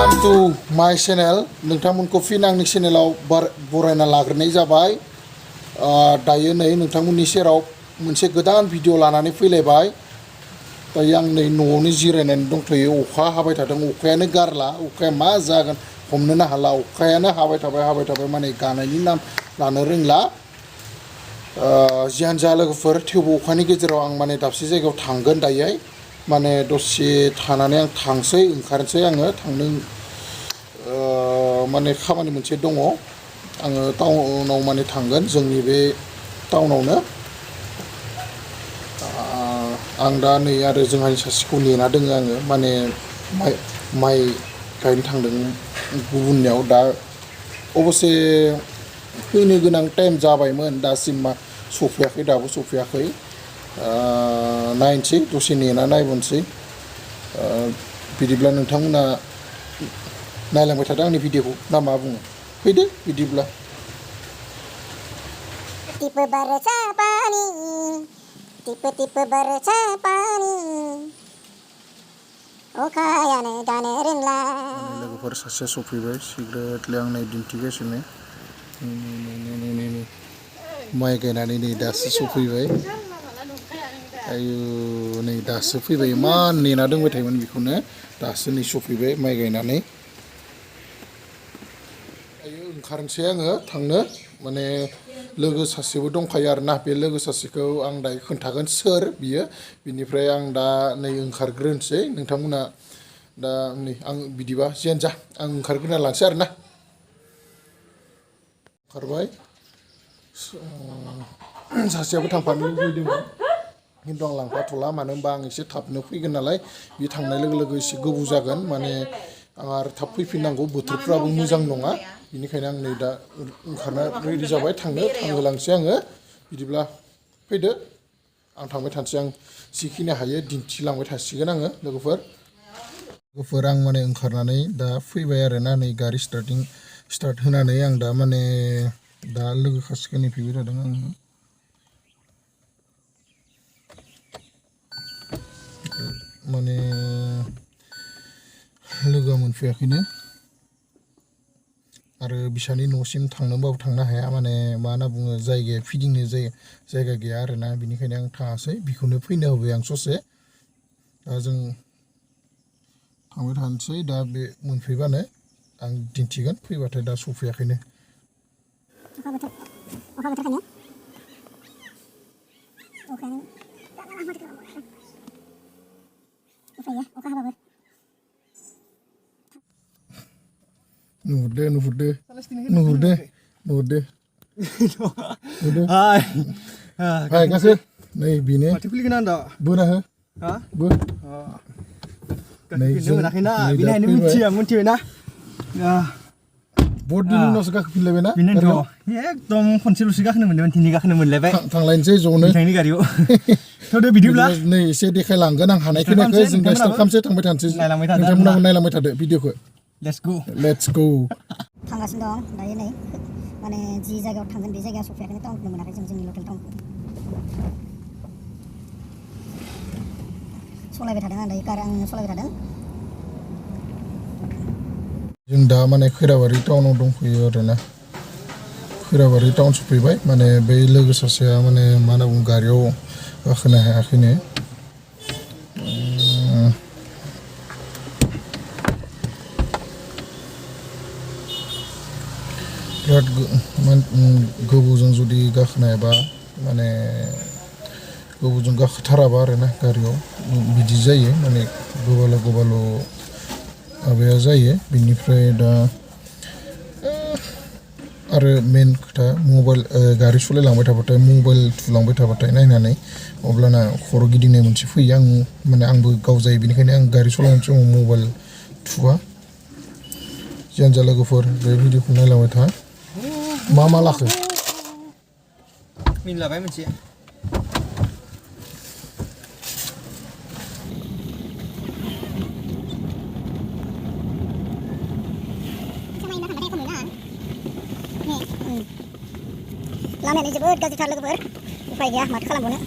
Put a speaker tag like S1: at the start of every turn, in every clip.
S1: Welcome to my channel. नोंथांमोनखौ फिन आंनि चेनेलाव बरायना लाग्रोनाय जाबाय। दायो नै नोंथांमोननि सेराव मोनसे गोदान भिडिअ लानानै फैलायबाय। दायो आं नै न'आवनो जिरायनानै दंथ'यो। अखा हाबाय थादों, अखायानो गारला। अखाया मा जागोन हमनोनो हाला। अखायानो हाबाय थाबाय माने गानायनि नाम लानो रोंला। जियानो जा लोगोफोर, थेवबो अखानि गेजेराव आं माने दाबसे जायगायाव थांगोन दायो। माने दसे थानानै आं ओंखारनोसै आङो थांनो माने खामानि मोनसे दङ। आङो टाउनाव माने थांगोन, जोंनि बे टाउनावनो। आं दा नै आरो जोंहानि सासेखौ नेना दोङो आङो, माने माइ गायनो थांदों गुबुननियाव। दा अबसे फैनो गोनां टाइम जाबायमोन, दासिम सफैयाखै, दाबो सफैयाखै। नायनोसै, दसे नेना नायबोनोसै। बिदिब्ला नोंथांमोना नायलांबाय थादो आंनि भिडिअखौ, ना मा बुङो? फैदो बिदिब्ला।
S2: Tipe bersa pani, tipe bersa pani. Okayane gane rinla.
S1: लोगोफोर सासे सफैबाय, सिग्रेटलि आंनो दिन्थिगासिनो। माइ गायनानै नै दासो सफैबाय। आयु नै दासो फैबाय। इमान नेना दोंबाय थायोमोन बेखौनो, दासो नै सफैबाय माइ गायनानै। दायो ओंखारनोसै आङो थांनो। माने लोगो सासेबो दंखायो आरोना। बे लोगो सासेखौ आं दायो खोन्थागोन सोर बियो। बिनिफ्राय आं दा नै ओंखारग्रोनोसै। नोंथांमोना दा नै आं बिदिबा जियानो जा आं ओंखारग्रोना लानोसै आरोना। ओंखारबाय। सासेयाबो थांफानो लुबैदोंमोन, खिन्थु आं लांफाथ'ला। मानो होनबा आं एसे थाबनो फैगोन नालाय, बे थांनाय लोगो लोगो एसे गोबाव जागोन। माने आं आरो थाब फैफिननांगौ, बोथोरफ्राबो मोजां नङा। बेनिखायनो आं नै दा ओंखारना रेडि जाबाय, थांहोलांसै आङो। बिदिब्ला फैदो, आं थांबाय थानोसै। आं जिखिनि हायो दिन्थिलांबाय थासिगोन आङो लोगोफोर। आं माने ओंखारनानै दा फैबाय आरोना। नै गारि स्टार्ट होनानै आं दा माने दा लोगो सासेखौ नेफैबाय थादों आङो। माने लोगोआ मोनफैयाखैनो, आरो बिसानि न'सिम थांनोबाबो थांनो हाया। माने मा होनना बुङो, जायगाया फिदिंनो जायगा गैया आरोना। बिनिखायनो आं थाङासै, बिखौनो फैनो होबाय आं ससे। दा जों थांबाय थानोसै। दा बे मोनफैबानो आं दिन्थिगोन। फैबाथाय दा सफैयाखैनो। नुहुरदो। हाय गासै नै बेनो बोना हो। बो नै जों
S3: मोनाखैना
S1: नै दा
S3: बेनो मिथिबायना।
S1: बहुत दिननि उनावसो गाखोफिनलायबायना।
S3: बेनोथ' एकदम खनसेल'सो गाखोनो मोनदोंमोन, दिनै गाखोनो मोनलायबाय।
S1: थांलायनोसै ज'नो
S3: बिथांनि गारियाव। थ'दो बिदिब्ला
S1: नै एसे देखायलांगोन आं हानायखिनिखौ। जों दा स्टार्ट खालामसै, थांबाय थानोसै। नोंथांमोनाबो नायलांबाय थादो भिडिअखौ। Let's go.
S2: थांगासिनो दं दायो नै, माने जि जायगायाव थांगोन बे जायगायाव सफैयाखैनो, टाउनखौनो मोनाखै जों, जोंनि लकेल टाउनखौ। सलायबाय थादों आं दायो, कार आं सलायबाय थादों।
S1: जों दा माने खैराबारि टाउनाव दंफैयो आरोना। खैराबारि टाउन सफैबाय। माने बै लोगो सासेया माने मा होनना बुङो, गारियाव गाखोनो हायाखैनो। बिराद गोबावजों जुदि गाखोनो हायाबा, माने गोबावजों गाखोथाराबा आरोना गारियाव बिदि जायो। माने गोबाल' माबाया जायो। बिनिफ्राय दा आरो मेन खोथा, मबाइल गारि सालायलांबाय थाबाथाय, मबाइल थुलांबाय थाबाथाय नायनानै, अब्लाना खर' गिदिंनाय मोनसे फैयो। आं माने आंबो गाव जायो। बेनिखायनो आं गारि सालायनाय समाव मबाइल थुवा। जियानो जा लोगोफोर, बे भिडिअखौ नायलांबाय था। मा लाखो?
S3: मिनिलाबाय मोनसे।
S2: लामायानो जोबोद गाज्रिथार लोगोफोर, उफाय गैया, माथो खालामबावनो,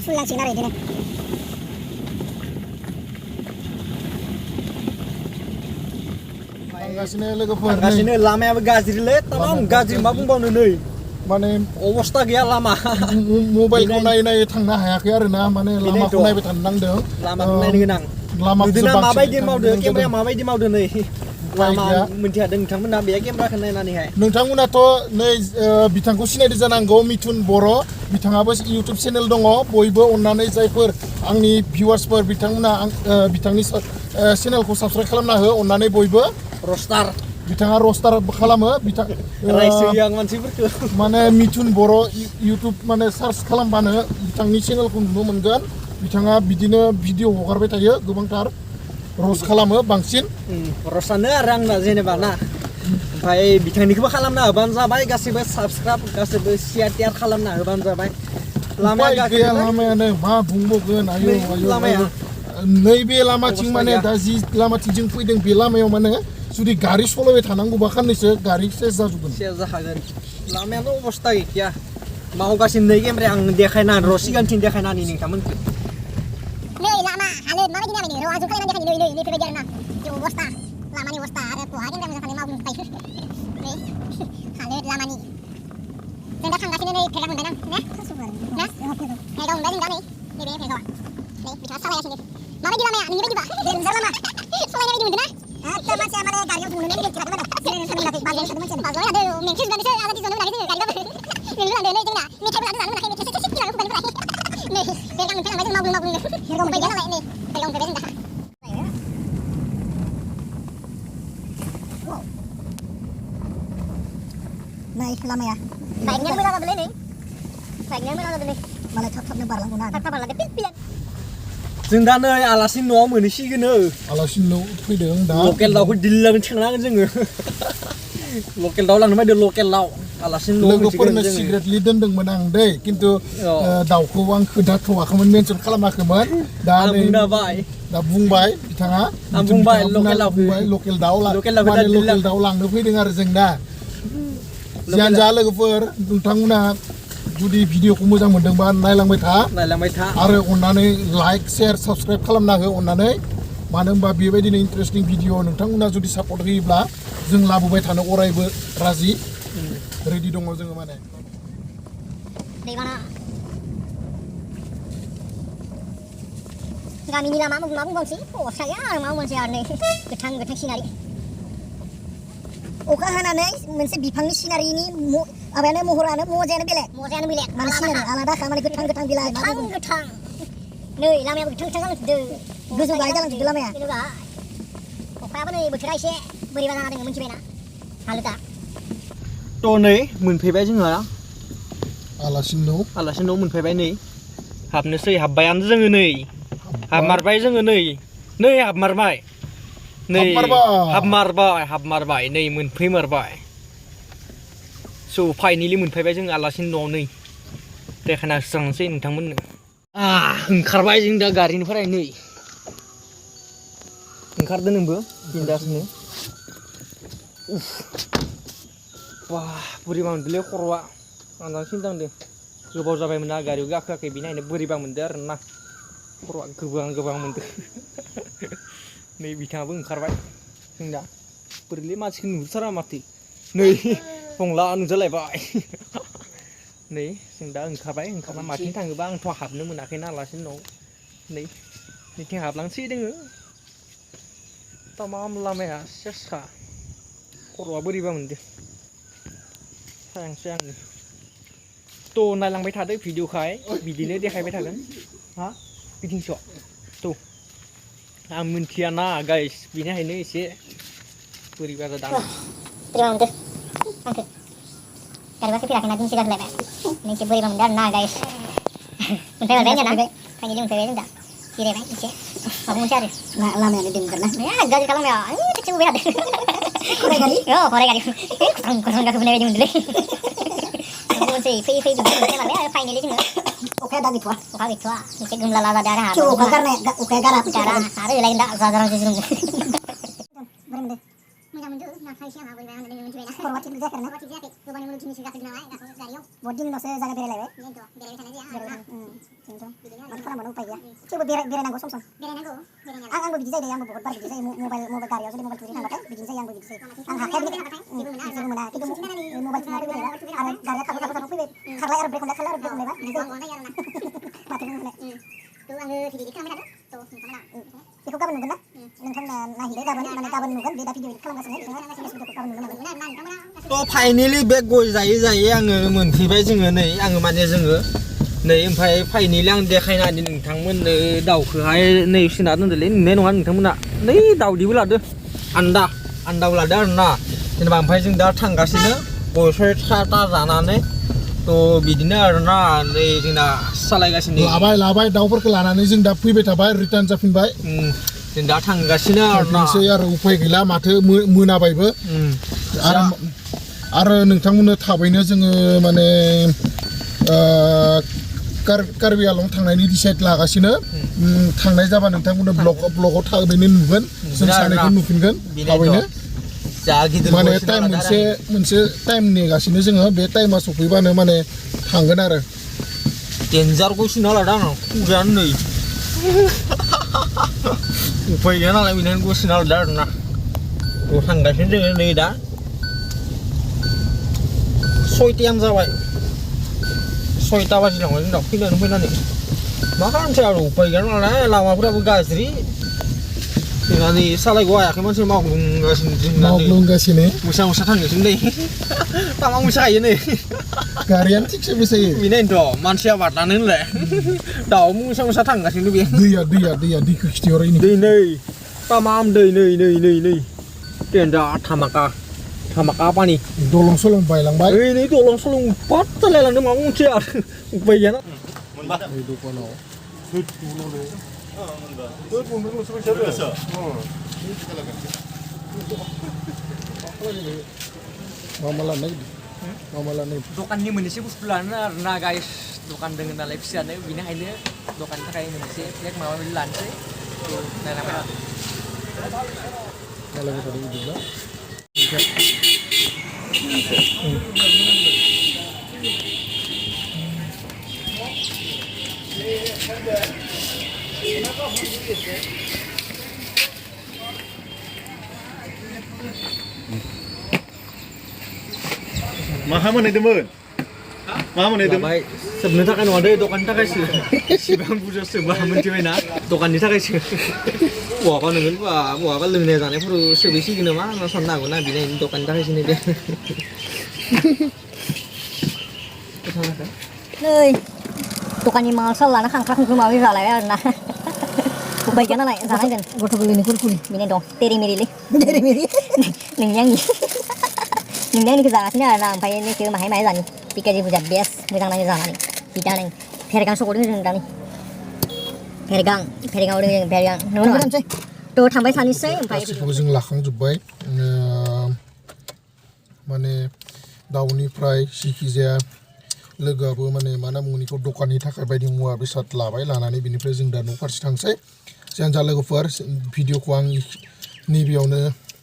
S2: सोलिनांसिगोन आरो बिदिनो।
S1: थांगासिनो लोगोफोर नै
S3: थांगासिनो लामायाबो गाज्रिलै तामाम गाज्रि मा बुंबावनो नै
S1: माने
S3: अबस्था गैया लामा
S1: मबाइलखौ नायै नायै थांनो हायाखै आरो ना माने लामाखौ नायबाय थानो नांदों
S3: लामाखौ नायनो गोनां
S1: लामाखौ
S3: नुदोंना माबायदि मावदो केमेराया माबायदि मावदो नै लामा मोनथिखादों नोंथांमोना बे केमेराखौ नायनानैहाय
S1: नोंथांमोनाथ' नै बिथांखौ सिनायदो जानांगौ मिथुन बर' बिथाङाबो इउटुब चेनेल दङ बयबो अननानै जायफोर आंनि भिउवार्सफोर बिथांमोना बिथांनि चेनेलखौ साबस्क्राइब खालामना हो अननानै बयबो
S3: रस्टार
S1: बिथाङा रस्टार खालामो बिथां
S3: रायसोयो आं मानसिफोरखौ
S1: माने मिथुन बर' इउटुब माने सार्च खालामबानो बिथांनि चेनेलखौ नुनो मोनगोन बिथाङा बिदिनो भिडिअ हगारबाय थायो गोबांथार रस खालामो बांसिन
S3: रसानो आरो आंना जेनेबा ना ओमफ्राय बिथांनिखौबो खालामना होबानो जाबाय गासैबो साबस्क्राइब गासैबो शेयार टियार खालामना होबानो जाबाय लामाया
S1: गैया लामायानो मा बुंबावगोन आयौ आयौ
S3: लामाया
S1: नैबे लामाथिं माने दा जि लामाथिं जों फैदों बे लामायाव माने जुदि गारि सलायबाय थानांगौबा खाननैसो गारि सेस जाजोबगोन
S3: सेस जाखागोन लामायानो अबस्था गैया मावगासिनो नै केमेराया आं देखायना र' सिगांथिं देखायनानै नोंथांमोनखौ
S2: नै लामा हालोद माबायदि जाबाय नै र'आ जों खालामनानै देखायनो नै बेफोरबायदि आरो ना जे अबस्था लामानि अबस्था आरो बहा केमेरा मोजां थानाय मावजोबबाय नै हालोद लामानि जों दा थांगासिनो नै फेगा मोनबाय ना ना फेगा मोनबाय जों दा नै नैबे फेगावा नै बिथाङा सालायगासिनो माबायदि लामाया नोंनि बायदिबा देन्जार लामा सालायनाय बायदि मोनदों ना एकदम मानसिया माने गारियाव बुंनो मिथिखादों माने जिरायनो सानदों बाजै मानसिया बाजै आरो मेंखे जुगानोसो आलादि जनो मोनाखै जोङो गारिबाबो मेंनो लांदों नै जोंना मेथाइबो लांदो जानो मोनाखै मेथाइ सेसे लांदो खुगानो मोनाखै नै फेगा मोनफाय लांबाय जों मावग्लुं मावग्लुंनो फेगा मोनबाय नालाय नै फेगा मोनफायबाय जों दा नै लामाया बाइकनिया मोजां जादोंलै नै बाइकनिया मोजां जादों नै मालाय थाब थाबनो बारलांगौ ना थाब थाब बारलांदो पिल पिल
S3: जों दा नै आलासि न'आव मोनहैसिगोन
S1: आलासि न' फैदों दा
S3: लकेल दाउखौ दिल्लांनो थांनांगोन जोङो लकेल दाउ लांनो बायदो लकेल दाउ आलासि न'आव
S1: लोगोफोरनो सिक्रेटलि दोनदोंमोन आं दै खिन्थु दाउखौ आं खोन्थाथ'वाखैमोन मेनसन खालामाखैमोन दा नै दा बुंबाय बिथाङा
S3: आं बुंबाय
S1: लकेल दाउ माने लकेल दाउ लांनो फैदों आरो जों दा जियानो जा लोगोफोर नोंथांमोना जुदि भिडिअखौ मोजां मोनदोंबा नायलांबाय था आरो अननानै लाइक शेयार साबस्क्राइब खालामना हो अननानै मानो होनबा बेबायदिनो इन्टारेस्टिं भिडिअ नोंथांमोना जुदि सापर्ट होयोब्ला जों लाबोबाय थानो अरायबो राजि रेडि दङ जोङो माने
S2: गामिनि लामा मा बुंबावनोसै असाया आरो माबा मोनसे आरो नै गोथां गोथां सिनारि अखा हानानै मोनसे बिफांनि सिनारिनि माबायानो महरानो मजायानो बेलेग माने सिनारि आलादाखा माने गोथां गोथां बिलाइ गोथां नै लामायाबो गोथां गोथां जालांजोबदों गोजौ गाहाय जालांजोबदों लामाया अखायाबो नै बोथोरा एसे बोरैबा जाना दङ मिथिबायना हालोदा
S3: थ' नै मोनफैबाय जोंहा
S1: आलासि
S3: न' मोनफैबाय नै हाबनोसै हाबबायानो जोङो नै हाबमारबाय जोङो नै हाबमारबाय नै हाबमारबाय नै मोनफैमारबाय स' फाइनेलि मोनफैबाय जों आलासिनि न'आव नै देखायना होस्रांसै नोंथांमोननो ओंखारबाय जों दा गारिनिफ्राय नै ओंखारदो नोंबो बिन्दासनो बा बोरैबा मोनदोंलै खर'आ आंदांसिन दांदों गोबाव जाबायमोन ना गारियाव गाखोआखै बेनिखायनो बोरैबा मोनदों आरो ना खर'आ गोबां मोनदों नै बिथाङाबो ओंखारबाय जों दा बोरैलै मानसिखौ नुहुरथारा माथो नै हंला नुजालायबाय नै जों दा ओंखारना माथिं थाङोबा आंथ' हाबनो मोनाखैना आलासिनि न'आव नै बिथिं हाबलांसै दोङो तामाम लामाया सेसखा खर'आ बोरैबा मोनदों सायांसै आङो थ' नायलांबाय थादो भिडिअखाय बिदिनो देखायबाय थागोन हा बिथिंस' थ' आं मिन्थियाना गाइस बेनिखायनो एसे बोरैबा जादों
S2: बोरैबा मोनदों आंखो गारिबा फैफेराखैना दिनैसो गाखोलायबाय एसे बोरैबा मोनदों आरो ना गाइस मोनफैबाय जोंना फाइनेलि मोनफैबाय जों दा जिरायबाय एसे माबा मोनसे आरो लामायानो देन्जार ना गाज्रि खालामाया खेबसे बबाय थादों हराय गारि खरं गाखोबोनाय बायदि मोनदोंलै मोनसे फैयै बिदिनो मोनफैमारबाय आरो फाइनेलि जोङो अखाया दा गैथ'वा एसे गोमलाला जादों आरो अखाया गारा आरो होलायगोन दा जाजारां जुजुरुं मोजां मोनदों खर'आ थिग जायाखै ना गोबां मुलुग दिनैसो गाखोदों नालाय गारियाव बहुत दिनल'सो जायगा बेरायलायबाय बेरायबाय थानाय जाया माथो खालामबावनो उपाय गैया थेवबो बेरायनांगौ सम आंबो बिदि जायो आंबो बहुत बार बिदि जायो मबाइल गारियाव जुदि मबाइल थुरि थांबाथाय बिदिनो जायो आंबो बिदि जायो आं हाखाया जेबो मोना खिन्थु मबाइल थुना फैबाय थायोबा आरो गारिया खारबाय फैबाय खारलाय आरो ब्रेक हमलाय बिदि जायो माथो बुंनो बेखौ गाबोन नुगोन ना नोंथांमोना नायहैदो गाबोन नुगोन बे दा भिडिअ एडिट खालामगासिनो भिडिअखौ गाबोन नुनो मोनगोन
S3: थ' फाइनेलि बे गय जायै आङो मोनफैबाय जोङो नै आङो माने जोङो नै ओमफ्राय फाइनेलि आं देखायनानै नोंथांमोननो दाउखौहाय नै फिसिना दोनदोंलै नुनाय नङा नोंथांमोना नै दाउदैबो लादो आन्दाबो लादो आरोना जेनेबा ओमफ्राय जों दा थांगासिनो गय साथा जानानै थ' बिदिनो आरोना नै जोंना सालायगासिनो
S1: लाबाय दाउफोरखौ लानानै जों दा फैबाय थाबाय रिटार्न जाफिनबाय
S3: जों दा थांगासिनो आरोना
S1: आरो उफाय गैला माथो मोनाबायबो आरो नोंथांमोननो थाबैनो जोङो माने कार्बि आलं थांनायनि डिसाइड लागासिनो थांनाय जाबा नोंथांमोननो ब्लगाव थाबैनो नुगोन जों सानैखौ नुफिनगोन थाबैनो माने टाइम मोनसे टाइम नेगासिनो जोङो बे टाइमा सफैबानो माने थांगोन आरो
S3: डेन्जार गयसिना लादों आंनाव खुगायानो नै उफाय गैया नालाय बेनिखायनो गयसिना लादों आरोना थांगासिनो जोङो नै दा 6 जाबाय 6 बाजिलांबाय जोंनाव फैनानै मा खालामसै आरो उफाय गैया नालाय लामाफोराबो गाज्रि जोंना नै सालायगौ हायाखै मानसि मावग्लुंगासिनो मुसा थांगासिनो नै तामा मुसाखायो नै
S1: गारियानो थिगसे मोसायो
S3: बेनोथ' मानसिया बारनानै होनलाय दाउ मुसा थांगासिनो बे
S1: दैया दैखौ खिथिहरै
S3: दै नै तामाम दै नै देन्जार धामाका पानि
S1: दलं सलं बायलांबाय
S3: नै दलं सलं पाट जालायलांदों माबा मोनसे आरो उपाय गैयाना
S1: दखानाव मा लानो
S3: दखाननि मोनसे बुस्थु लानो आरोना गाइस दखान दङ नालाय फिसानो बेनिखायनो दखाननि थाखाय मोनसे फ्लेग माबा माबि लानोसै
S4: मा मोनहैदोंमोन?
S3: सोबनो थाखाय नङा दै दखाननि थाखायसो एसेबां बुरजा सोबा मिथिबायना दखाननि थाखायसो बहाबा नोंगोन बहाबा लोंनाय जानायफोराव सोबैसिगोन नामा होनना साननो हागौ ना बेनि दखाननि थाखायसो नै
S2: दखाननि माल साल लाना खांख्रा खुंख्रि माबि जालायबाय आरोना उपाय गैया नालाय जानांगोन गथ' गोरलैनि खुरखुरि बेनो दं तेरिमेरिलै नोंनि आंनिखौ जागासिनो आरोना ओमफ्राय नैखौ माहाय जानि पिकाजि बुजा बेस्ट मोजां नाङो जानानै बिदा नों भेरगां सौदों जों दानि भेरगाङाव दङ जों भेरगां थ' थांबाय थानोसै ओमफ्राय
S1: गासैखौबो जों लाखांजोब्बाय माने दाउनिफ्राय जिखि जाया लोगोआबो माने मा होनना बुङो बेखौ दखाननि थाखाय बायदि मुवा बेसाद लानानै बिनिफ्राय जों दा न' फारसे थांसै जियानो जा लोगोफोर भिडिअखौ आं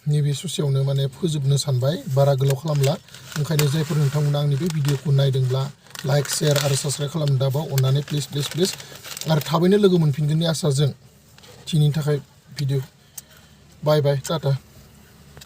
S1: नैबे ससेयावनो माने फोजोबनो सानबाय बारा गोलाव खालामला ओंखायनो जायफोर नोंथांमोना आंनि बे भिडिअखौ नायदोंब्ला लाइक शेयार आरो साबस्क्राइब खालामनो दाबा अननानै प्लिज आरो थाबैनो लोगो मोनफिनगोननि आसाजों दिनैनि थाखाय भिडिअ बाय टाटा